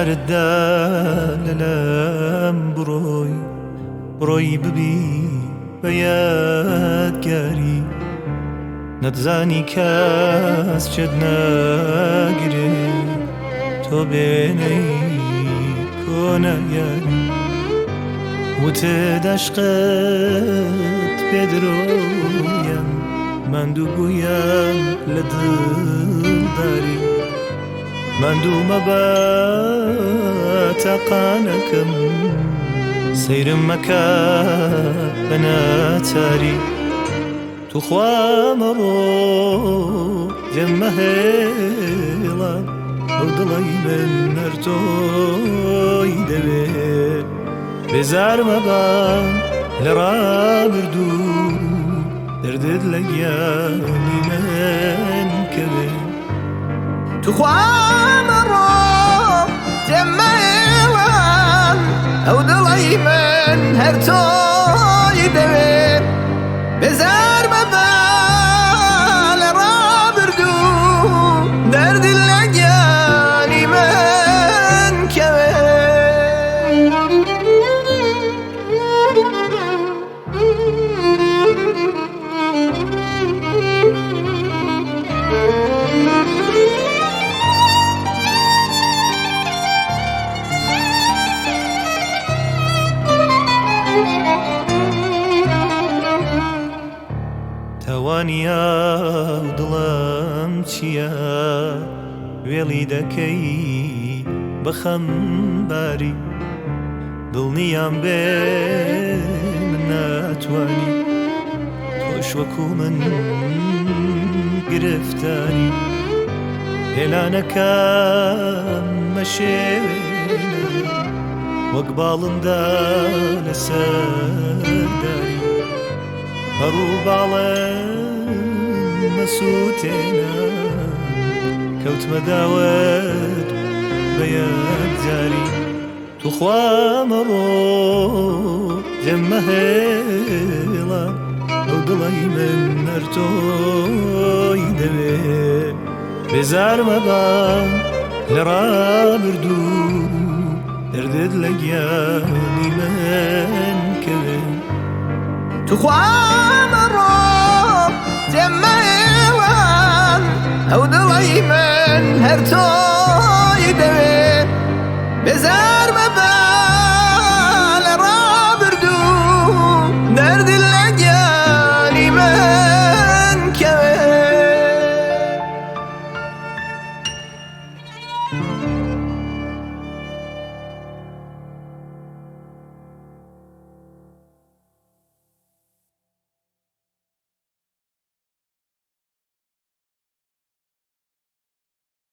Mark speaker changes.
Speaker 1: بڕیارت دا لەلام بڕۆی، بڕۆی ببی بە یادگاری. نەتزانی کەس چێت ناگرێ، تۆ بێنەی کۆنە یاری. وتت عەشقت پێ درۆیم، ماندوو بوویم لە دڵداری. ماندوو مەبە تاقانەکەم، سەیرم مەکە بە ناچاری. توخوا مەڕۆ جێم مەهێڵە، ئەو دڵەی من هەر تۆی دەوێ. بێزار مەبە لە ڕابردوو، دەردت لە گیانی من کەوێ.
Speaker 2: توخوا مەڕۆ جێم مەهێڵە، ئەو دڵەی من هەر تۆی دەوێ. بێزار مەبە لە ڕابردوو، دەردت لە گیانی من کەوێ.
Speaker 1: تاوانیا و دڵم چییە، وێڵی دەکەی بە خەمباری. دڵنیام بێ من ناتوانی، تۆش وەکو من گرفتاری. هێلانەکەم مەشێوێنە، وەک باڵندا لەسەر داری. هەڕوو باڵم مەسووتێنە، کەوتمە داوت بە یەکجاری. توخوا مەڕۆ جێم مەهێڵە، ئەو دڵەی من هەر تۆی دەوێ. بێزار مەبە لە ڕابردوو، دەردت لە گیانی من کەوێ.
Speaker 2: توخوا مەڕۆ جێم مەهێڵە، ئەو دڵەی من هەر تۆی دەوێ. بێزار